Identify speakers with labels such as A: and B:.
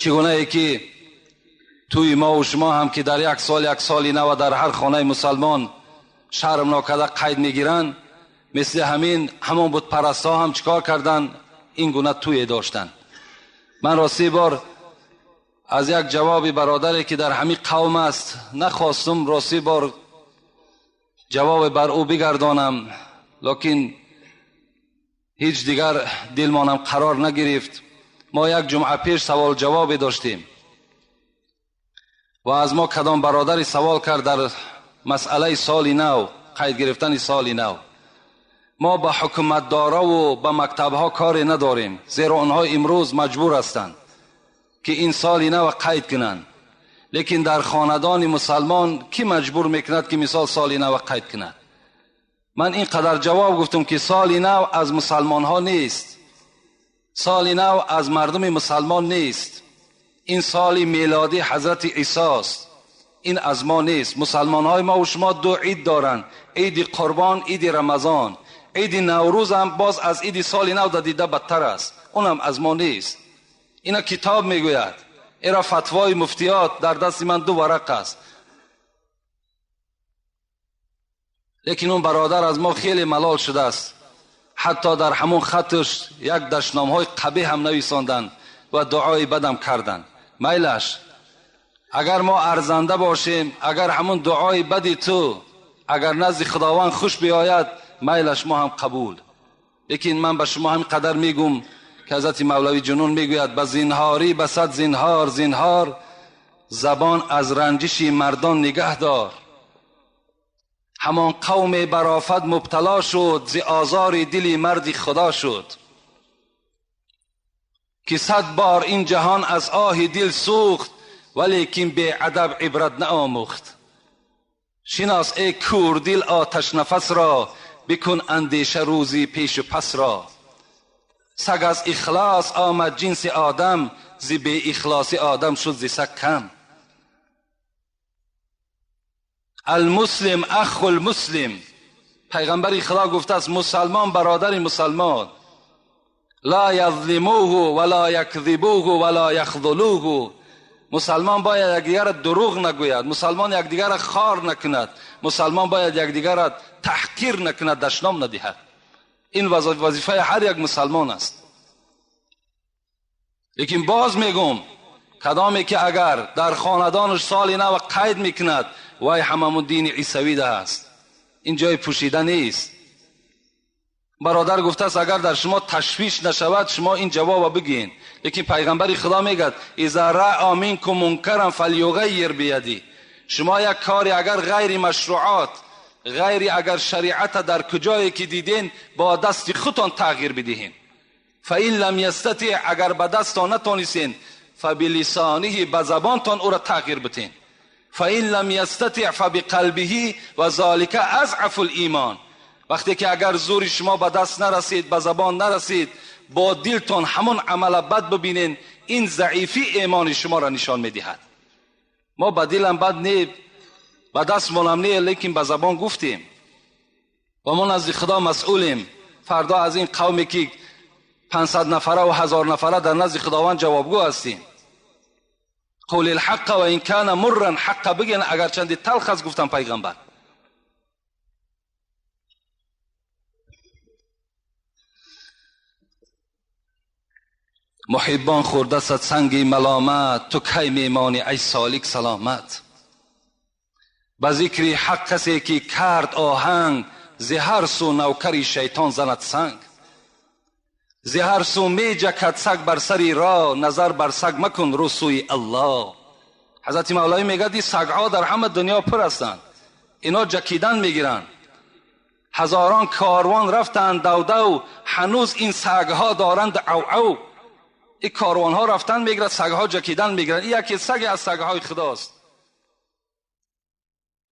A: Чӣ гунае ки тӯи мо ва шумо ҳам ки дар як сол, як соли нав дар ҳар хонаи мусалмон шарм нокарда қайд мегиранд, мисли ҳамин ҳамон бутпарастҳо ҳам чикор карданд? Ин гуна тӯе доштанд. Ман рости бор аз як ҷавоби бародаре ки дар ҳамин қавм аст нахостум рости бор ҷавоб бар ӯ бигардонам, лекин ҳеҷ дигар дилмонам қарор нагирифт. Мо як ҷумъа пеш савол ҷавобе доштем ва аз мо кадом бародаре савол кард дар масъалаи соли нав, қайд гирифтани соли нав. Мо ба ҳукуматдора ва ба мактабҳо коре надорем, зеро онҳо имрӯз маҷбур ҳастанд ки ин соли нав қайд кунанд. Лекин дар хонадони мусалмон кӣ маҷбур мекунад ки мисол соли нав қайд кунад? Ман ин қадар ҷавоб гуфтам ки соли нав аз мусалмонҳо нест, соли нав аз мардуми мусалмон нест, ин соли мелодӣ ҳазрати Исост, ин аз мо нест. Мусалмонҳои мо ва шумо ду ид доранд: иди Қурбон, иди Рамазон. Иди Наврӯз ҳам боз аз иди соли нав дида бадтар аст, унам аз мо нест. Ина китоб мегӯяд, ира фатвои муфтиёт дар дасти ман ду варақ аст. Лекин он бародар аз мо хеле малол шудааст, ҳатто дар ҳамон хатш як дашномҳои қабеҳ ҳам нависонданд ва дуои бадам карданд. Майлаш, агар мо арзанда бошем, агар ҳамон дуои бади ту агар назди Худованд хуш биёяд, майлаш мо ҳам қабул. Лекин ман ба шумо ҳамин қадар мегӯм ки ҳазрати Мавлавӣ Ҷунун мегӯяд: ба зинҳорӣ ба сад зинҳор зинҳор, забон аз ранҷиши мардон нигаҳ дор. Ҳамон қавме бар офат мубтало шуд, зи озори дили марди Худо шуд, ки сад бор ин ҷаҳон аз оҳи дил сӯхт, валекин беадаб ибрат наомӯхт. Шинос эй кӯрдил оташнафас ро, бикун андеша рӯзи пешу пас ро. Саг аз ихлос омад ҷинси одам, зи беихлоси одам шуд зи саг кам. Алмуслим аху алмуслим, пайғамбари Худо гуфтааст мусалмон бародари мусалмон. Ла язлимуҳу ва ла якзибуҳу ва ла яхзулуҳу. Мусалмон бояд якдигарро дурӯғ нагӯяд, мусалмон якдигарро хор накунад, мусалмон бояд якдигарро таҳқир накунад, дашном надиҳад. Ин вазифаи ҳар як мусалмон аст. Лекин боз мегӯм, кадоме ки агар дар хонадонаш соли нав қайд мекунад, вай ҳамамун дини исавида аст. Ин ҷои пӯшида нест. Бародар гуфтааст агар дар шумо ташвиш нашавад, шумо ин ҷавобро бигӯед. Лекин пайғамбари Худо мегӯяд: иза раъа минкум мункаран фалюғаййир бияди. Шумо як кори агар ғайри машруъот, ғайри агар шариата дар куҷое ки диден, бо дасти худтон тағйир бидиҳед. Фаин лам ястатиъ, агар ба дастон натонистен, фабилисониҳи, ба забонтон ӯро тағйир бидиҳед. Фаин лам ястатиъ фабиқалбиҳи ва золика азъафу лимон. Вақте ки агар зури шумо ба даст нарасид, ба забон нарасид, бо дилтон ҳамон амала бад бибинен, ин заифи имони шуморо нишон медиҳад. Мо ба дилам бад не, ба дастмонам не, лекин ба забон гуфтем ва мо назди Худо масъулем. Фардо аз ин қавме ки 500 нафара ва 1000 нафара дар назди Худованд ҷавобгӯ ҳастем. Қул الحق ва ин кана мурран, ҳаққа бигӯен агарчанде талх аст, гуфтан пайғамбар. Муҳиббон хӯрдасад санги маломат, ту кай мемонӣ ай солик саломат. Ба зикри ҳақ касе ки кард оҳанг, зи ҳар сӯ навкари шайтон занад санг. Зи ҳар сӯ меҷакад саг бар сари роҳ, назар бар саг макун рӯ сӯи Аллоҳ. Ҳазрати Мавлавӣ мегӯяд ин сагҳо дар ҳама дунё пур ҳастанд, ино ҷакидан мегиранд. Ҳазорон корвон рафтанд давдав, ҳанӯз ин сагҳо доранд ав-ав. Ин корвонҳо рафтан мегирад, сагҳо ҷакидан мегиранд. Ин яке саге аз сагҳои Худост.